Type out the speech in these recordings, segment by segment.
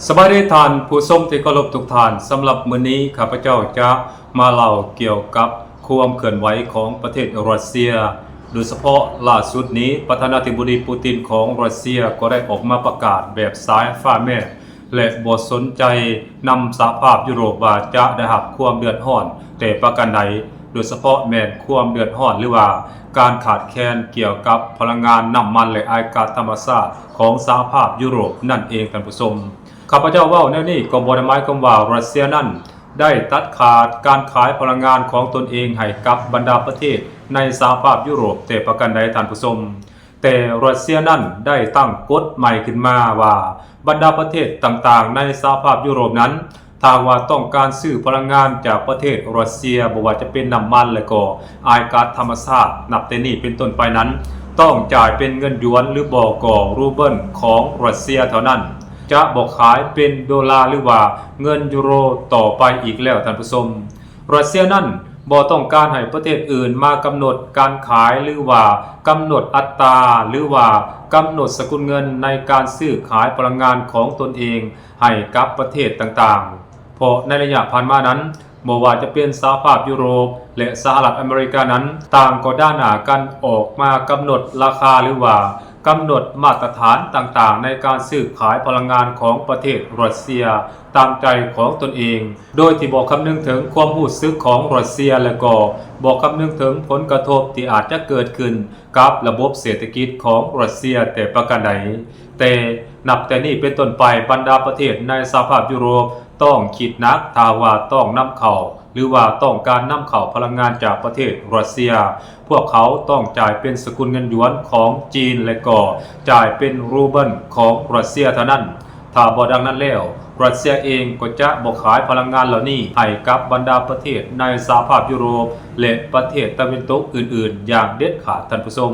ສະບາຍດີທ່ານຜູ້ຊົມທີ່ເຄົາລົບທຸກທ່ານ. ສຳລັບມື້ນີ້ ຂ້າພະເຈົ້າຈະມາເລົ່າກ່ຽວກັບຄວາມເຄື່ອນໄຫວຂອງປະເທດຣັດເຊຍ, ໂດຍສະເພາະລ່າສຸດນີ້ ປະທານາທິບໍດີປູຕິນຂອງຣັດເຊຍກໍໄດ້ອອກມາປະກາດແບບສາຍຟ້າແມບ ແລະ ບໍ່ສົນໃຈນຳສະຫະພາບຢູໂຣບວ່າຈະໄດ້ຮັບຄວາມເດືອດຮ້ອນແຕ່ປະການໃດ, ໂດຍສະເພາະແມ່ນຄວາມເດືອດຮ້ອນ ຫຼືວ່າການຂາດແຄນກ່ຽວກັບພະລັງງານ, ນ້ຳມັນ ແລະ ອາຍກາດທຳມະຊາດຂອງສະຫະພາບຢູໂຣບນັ້ນເອງ, ທ່ານຜູ້ຊົມ. ຂ້າພະເຈົ້າເວົ້າແນວນີ້ກໍບໍ່ໄດ້ໝາຍຄວາມວ່າຣັດເຊຍນັ້ນໄດ້ຕັດຂາດການຂາຍພະລັງງານຂອງຕົນເອງໃຫ້ກັບບັນດາປະເທດໃນສະຫະພາບຢູໂຣບແຕ່ປະການໃດ, ທ່ານຜູ້ຊົມ. ແຕ່ຣັດເຊຍນັ້ນໄດ້ຕັ້ງກົດໃໝ່ຂຶ້ນມາວ່າ ບັນດາປະເທດຕ່າງໆໃນສະຫະພາບຢູໂຣບນັ້ນ ຖ້າຫາກວ່າຕ້ອງການຊື້ພະລັງງານຈາກປະເທດຣັດເຊຍ, ບໍ່ວ່າຈະເປັນນ້ຳມັນ ແລະ ກໍອາຍກາດທຳມະຊາດ, ນັບແຕ່ນີ້ເປັນຕົ້ນໄປນັ້ນ ຕ້ອງຈ່າຍເປັນເງິນຢວນ ຫຼື ບໍ່ກໍຣູເບິນຂອງຣັດເຊຍເທົ່ານັ້ນ, ຈະບໍ່ຂາຍເປັນໂດລາ ຫຼືວ່າເງິນຢູໂຣຕໍ່ໄປອີກແລ້ວ, ທ່ານຜູ້ຊົມ. ຣັດເຊຍນັ້ນບໍ່ຕ້ອງການໃຫ້ປະເທດອື່ນມາກຳນົດການຂາຍ ຫຼືວ່າກຳນົດອັດຕາ ຫຼືວ່າກຳນົດສະກຸນເງິນໃນການຊື້ຂາຍພະລັງງານຂອງຕົນເອງໃຫ້ກັບປະເທດຕ່າງໆ, ເພາະໃນໄລຍະຜ່ານມານັ້ນ ບໍ່ວ່າຈະເປັນສະຫະພາບຢູໂຣບ ແລະ ສະຫະລັດອາເມລິການັ້ນ ຕ່າງກໍດ່າໜ້າກັນອອກມາກຳນົດລາຄາ ຫຼືວ່າກຳນົດມາດຕະຖານຕ່າງໆໃນການຊື້ຂາຍພະລັງງານຂອງປະເທດຣັດເຊຍ ຕາມໃຈຂອງຕົນເອງ, ໂດຍທີ່ບໍ່ຄຳນຶງເຖິງຄວາມຮູ້ສຶກຂອງຣັດເຊຍ ແລະ ກໍບໍ່ຄຳນຶງເຖິງຜົນກະທົບທີ່ອາດຈະເກີດຂຶ້ນກັບລະບົບເສດຖະກິດຂອງຣັດເຊຍແຕ່ປະການໃດ. ແຕ່ນັບແຕ່ນີ້ເປັນຕົ້ນໄປ, ບັນດາປະເທດໃນສະຫະພາບຢູໂຣບຕ້ອງຄິດໜັກ ຖ້າຫາກວ່າຕ້ອງນຳເຂົ້າ ຫຼືວ່າຕ້ອງການນຳເຂົ້າພະລັງງານຈາກປະເທດຣັດເຊຍ, ພວກເຂົາຕ້ອງຈ່າຍເປັນສະກຸນເງິນຢວນຂອງຈີນ ແລະ ກໍຈ່າຍເປັນຣູເບິນຂອງຣັດເຊຍເທົ່ານັ້ນ. ຖ້າບໍ່ດັ່ງນັ້ນແລ້ວ, ຣັດເຊຍເອງກໍຈະບໍ່ຂາຍພະລັງງານເຫຼົ່ານີ້ໃຫ້ກັບບັນດາປະເທດໃນສະຫະພາບຢູໂຣບ ແລະ ປະເທດຕາເວັນຕົກອື່ນໆຢ່າງເດັດຂາດ, ທ່ານຜູ້ຊົມ.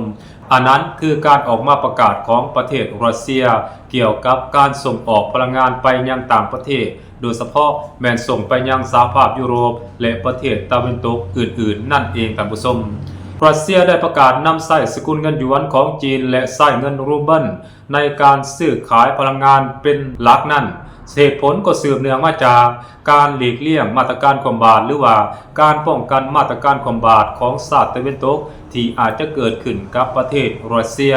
ອັນນັ້ນຄືການອອກມາປະກາດຂອງປະເທດຣັດເຊຍ ກ່ຽວກັບການສົ່ງອອກພະລັງງານໄປຍັງຕ່າງປະເທດ, ໂດຍສະເພາະແມ່ນສົ່ງໄປຍັງສະຫະພາບຢູໂຣບ ແລະ ປະເທດຕາເວັນຕົກອື່ນໆນັ້ນເອງ, ທ່ານຜູ້ຊົມ. ຣັດເຊຍໄດ້ປະກາດນຳໃຊ້ສະກຸນເງິນຢວນຂອງຈີນ ແລະ ໃຊ້ເງິນຣູເບິນ ໃນການຊື້ຂາຍພະລັງງານເປັນຫຼັກນັ້ນ, ເຫດຜົນກໍສືບເນື່ອງມາຈາກການຫຼີກລ່ຽງມາດຕະການຄວ່ຳບາດ ຫຼືວ່າການປ້ອງກັນມາດຕະການຄວ່ຳບາດຂອງຊາດຕາເວັນຕົກ ທີ່ອາດຈະເກີດຂຶ້ນກັບປະເທດຣັດເຊຍ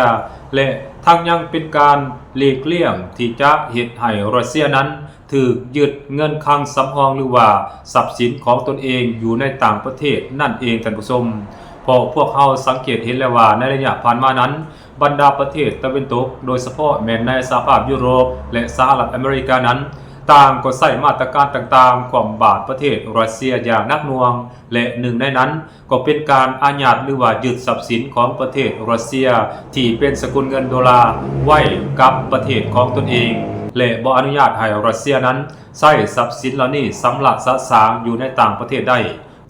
ແລະ ທັງຍັງເປັນການຫຼີກລ່ຽງທີ່ຈະເຮັດໃຫ້ຣັດເຊຍນັ້ນ ຖືກຍຶດເງິນຄັງສຳຮອງ ຫຼືວ່າຊັບສິນຂອງຕົນເອງຢູ່ໃນຕ່າງປະເທດນັ້ນເອງ, ທ່ານຜູ້ຊົມ. ເພາະພວກເຮົາສັງເກດເຫັນແລ້ວວ່າ ໃນໄລຍະຜ່ານມານັ້ນ ບັນດາປະເທດຕາເວັນຕົກ, ໂດຍສະເພາະແມ່ນໃນສະຫະພາບຢູໂຣບ ແລະ ສະຫະລັດອາເມລິການັ້ນ, ຕ່າງກໍໃຊ້ມາດຕະການຕ່າງໆ ຄວ່ຳບາດປະເທດຣັດເຊຍຢ່າງໜັກໜ່ວງ ແລະ ໜຶ່ງໃນນັ້ນ ກໍເປັນການອາຍັດ ຫຼືວ່າຍຶດຊັບສິນຂອງປະເທດຣັດເຊຍ ທີ່ເປັນສະກຸນເງິນໂດລາໄວ້ກັບປະເທດຂອງຕົນເອງ ແລະ ບໍ່ອະນຸຍາດໃຫ້ຣັດເຊຍນັ້ນໃຊ້ຊັບສິນເຫຼົ່ານີ້ຊຳລະສະສາງຢູ່ໃນຕ່າງປະເທດໄດ້.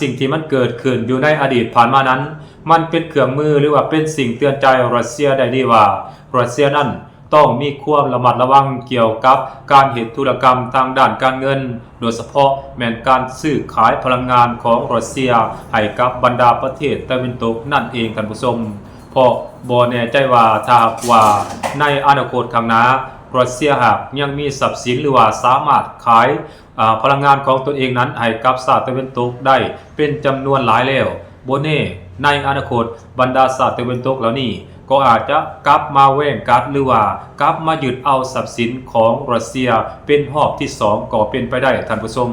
ສິ່ງທີ່ມັນເກີດຂຶ້ນຢູ່ໃນອະດີດຜ່ານມານັ້ນ ມັນເປັນເຄື່ອງມື ຫຼືວ່າເປັນສິ່ງເຕືອນໃຈຣັດເຊຍໄດ້ດີວ່າ ຣັດເຊຍນັ້ນ ຕ້ອງມີຄວາມລະມັດລະວັງກ່ຽວກັບການເຮັດທຸລະກຳທາງດ້ານການເງິນ, ໂດຍສະເພາະແມ່ນການຊື້ຂາຍພະລັງງານຂອງຣັດເຊຍໃຫ້ກັບບັນດາປະເທດຕາເວັນຕົກນັ້ນເອງ, ທ່ານຜູ້ຊົມ. ເພາະບໍ່ແນ່ໃຈວ່າ ຖ້າຫາກວ່າໃນອະນາຄົດຂ້າງໜ້າ ຣັດເຊຍຫາກຍັງມີຊັບສິນ ຫຼືວ່າສາມາດຂາຍ ອາ ພະລັງງານຂອງຕົນເອງນັ້ນໃຫ້ກັບຊາດຕາເວັນຕົກໄດ້ເປັນຈຳນວນຫຼາຍແລ້ວ, ບໍ່ແນ່ໃນອະນາຄົດ ບັນດາຊາດຕາເວັນຕົກເຫຼົ່ານີ້ກໍອາດຈະກັບມາແຫວ່ງກັດ ຫຼືວ່າກັບມາຍຶດເອົາຊັບສິນຂອງຣັດເຊຍເປັນຮອບທີສອງກໍເປັນໄປໄດ້, ທ່ານຜູ້ຊົມ.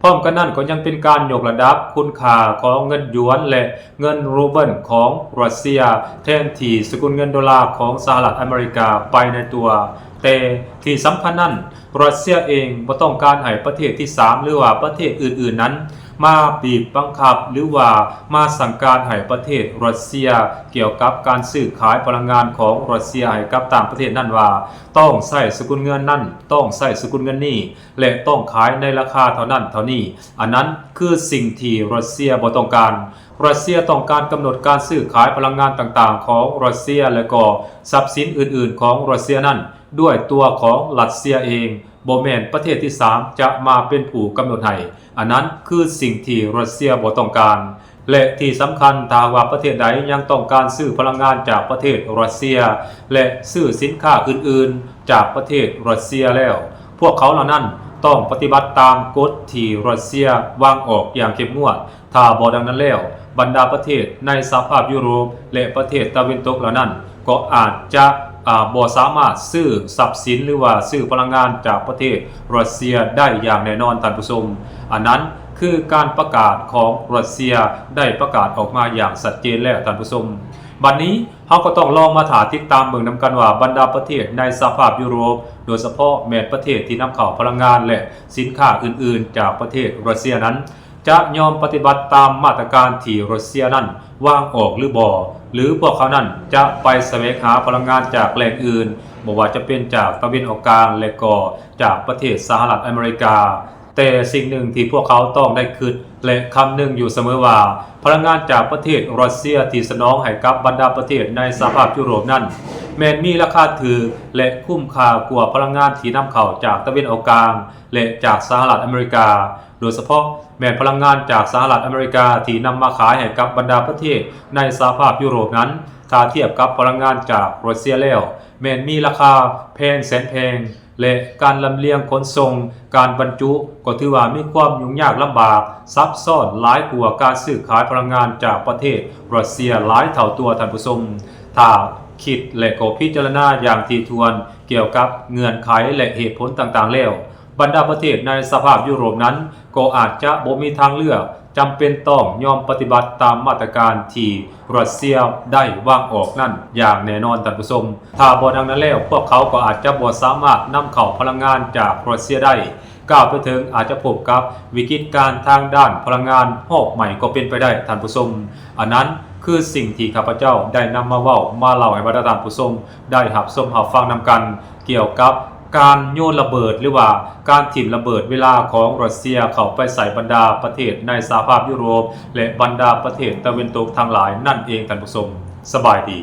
ພ້ອມກັນນັ້ນກໍຍັງເປັນການຍົກລະດັບຄຸນຄ່າຂອງເງິນຢວນ ແລະ ເງິນຣູເບິນຂອງຣັດເຊຍ ແທນທີ່ສະກຸນເງິນໂດລາຂອງສະຫະລັດອາເມລິກາໄປໃນຕົວ. ແຕ່ທີ່ສຳຄັນນັ້ນ, ຣັດເຊຍເອງບໍ່ຕ້ອງການໃຫ້ປະເທດທີສາມ ຫຼືວ່າປະເທດອື່ນໆນັ້ນ ມາບີບບັງຄັບ ຫຼືວ່າມາສັ່ງການໃຫ້ປະເທດຣັດເຊຍ ກ່ຽວກັບການຊື້ຂາຍພະລັງງານຂອງຣັດເຊຍໃຫ້ກັບຕ່າງປະເທດນັ້ນວ່າ ຕ້ອງໃຊ້ສະກຸນເງິນນັ້ນ, ຕ້ອງໃຊ້ສະກຸນເງິນນີ້ ແລະ ຕ້ອງຂາຍໃນລາຄາເທົ່ານັ້ນເທົ່ານີ້. ອັນນັ້ນຄືສິ່ງທີ່ຣັດເຊຍບໍ່ຕ້ອງການ. ຣັດເຊຍຕ້ອງການກຳນົດການຊື້ຂາຍພະລັງງານຕ່າງໆຂອງຣັດເຊຍ ແລະ ກໍຊັບສິນອື່ນໆຂອງຣັດເຊຍນັ້ນ ດ້ວຍຕົວຂອງຣັດເຊຍເອງ, ບໍ່ແມ່ນປະເທດທີສາມຈະມາເປັນຜູ້ກຳນົດໃຫ້. ອັນນັ້ນຄືສິ່ງທີ່ຣັດເຊຍບໍ່ຕ້ອງການ. ແລະ ທີ່ສຳຄັນ, ຖ້າຫາກວ່າປະເທດໃດຍັງຕ້ອງການຊື້ພະລັງງານຈາກປະເທດຣັດເຊຍ ແລະ ຊື້ສິນຄ້າອື່ນໆຈາກປະເທດຣັດເຊຍແລ້ວ, ພວກເຂົາເຫຼົ່ານັ້ນຕ້ອງປະຕິບັດຕາມກົດທີ່ຣັດເຊຍວາງອອກຢ່າງເຂັ້ມງວດ. ຖ້າບໍ່ດັ່ງນັ້ນແລ້ວ, ບັນດາປະເທດໃນສະຫະພາບຢູໂຣບ ແລະ ປະເທດຕາເວັນຕົກເຫຼົ່ານັ້ນ ກໍອາດຈະ ອາ ບໍ່ສາມາດຊື້ຊັບສິນ ຫຼືວ່າຊື້ພະລັງງານຈາກປະເທດຣັດເຊຍໄດ້ຢ່າງແນ່ນອນ, ທ່ານຜູ້ຊົມ. ອັນນັ້ນຄືການປະກາດຂອງຣັດເຊຍໄດ້ປະກາດອອກມາຢ່າງຊັດເຈນແລ້ວ, ທ່ານຜູ້ຊົມ. ບັດນີ້ເຮົາກໍຕ້ອງລອງມາຖ້າຕິດຕາມເບິ່ງນຳກັນວ່າ ບັນດາປະເທດໃນສະຫະພາບຢູໂຣບ, ໂດຍສະເພາະແມ່ນປະເທດທີ່ນຳເຂົ້າພະລັງງານ ແລະ ສິນຄ້າອື່ນໆຈາກປະເທດຣັດເຊຍນັ້ນ ຈະຍອມປະຕິບັດຕາມມາດຕະການທີ່ຣັດເຊຍນັ້ນວາງອອກຫຼືບໍ່, ຫຼື ພວກເຂົານັ້ນຈະໄປສະແຫວງຫາພະລັງງານຈາກແຫຼ່ງອື່ນ, ບໍ່ວ່າຈະເປັນຈາກຕາເວັນອອກກາງ ແລະ ກໍຈາກປະເທດສະຫະລັດອາເມລິກາ. ແຕ່ສິ່ງໜຶ່ງທີ່ພວກເຂົາຕ້ອງໄດ້ຄິດ ແລະ ຄຳນຶງຢູ່ສະເໝີວ່າ ພະລັງງານຈາກປະເທດຣັດເຊຍທີ່ສະໜອງໃຫ້ກັບບັນດາປະເທດໃນສະຫະພາບຢູໂຣບນັ້ນ ແມ່ນມີລາຄາຖືກ ແລະ ຄຸ້ມຄ່າກວ່າພະລັງງານທີ່ນຳເຂົ້າຈາກຕາເວັນອອກກາງ ແລະ ຈາກສະຫະລັດອາເມລິກາ, ໂດຍສະເພາະແມ່ນພະລັງງານຈາກສະຫະລັດອາເມລິກາທີ່ນຳມາຂາຍໃຫ້ກັບບັນດາປະເທດໃນສະຫະພາບຢູໂຣບນັ້ນ, ຖ້າທຽບກັບພະລັງງານຈາກຣັດເຊຍແລ້ວ ແມ່ນມີລາຄາແພງແສນແພງ ແລະ ການລຳລຽງຂົນສົ່ງ, ການບັນຈຸ ກໍຖືວ່າມີຄວາມຫຍຸ້ງຍາກລຳບາກ ຊັບຊ້ອນຫຼາຍກວ່າການຊື້ຂາຍພະລັງງານຈາກປະເທດຣັດເຊຍຫຼາຍເທົ່າຕົວ, ທ່ານຜູ້ຊົມ. ຖ້າຄິດ ແລະ ກໍພິຈາລະນາຢ່າງຖີ່ຖ້ວນກ່ຽວກັບເງື່ອນໄຂ ແລະ ເຫດຜົນຕ່າງໆແລ້ວ, ບັນດາປະເທດໃນສະຫະພາບຢູໂຣບນັ້ນ ກໍອາດຈະບໍ່ມີທາງເລືອກ, ຈຳເປັນຕ້ອງຍອມປະຕິບັດຕາມມາດຕະການທີ່ຣັດເຊຍໄດ້ວາງອອກນັ້ນຢ່າງແນ່ນອນ, ທ່ານຜູ້ຊົມ. ຖ້າບໍ່ດັ່ງນັ້ນແລ້ວ, ພວກເຂົາກໍອາດຈະບໍ່ສາມາດນຳເຂົ້າພະລັງງານຈາກຣັດເຊຍໄດ້, ກ່າວໄປເຖິງອາດຈະພົບກັບວິກິດການທາງດ້ານພະລັງງານຮອບໃໝ່ກໍເປັນໄປໄດ້, ທ່ານຜູ້ຊົມ. ອັນນັ້ນຄືສິ່ງທີ່ຂ້າພະເຈົ້າໄດ້ນຳມາເວົ້າ, ມາເລົ່າໃຫ້ບັນດາທ່ານຜູ້ຊົມໄດ້ຮັບຊົມຮັບຟັງນຳກັນ ກ່ຽວກັບການໂຍນລະເບີດ ຫຼືວ່າການຖິ້ມລະເບີດເວລາຂອງຣັດເຊຍເຂົ້າໄປໃສ່ບັນດາປະເທດໃນສະຫະພາບຢູໂຣບ ແລະ ບັນດາປະເທດຕາເວັນຕົກທັງຫຼາຍນັ້ນເອງ, ທ່ານຜູ້ຊົມ. ສະບາຍດີ.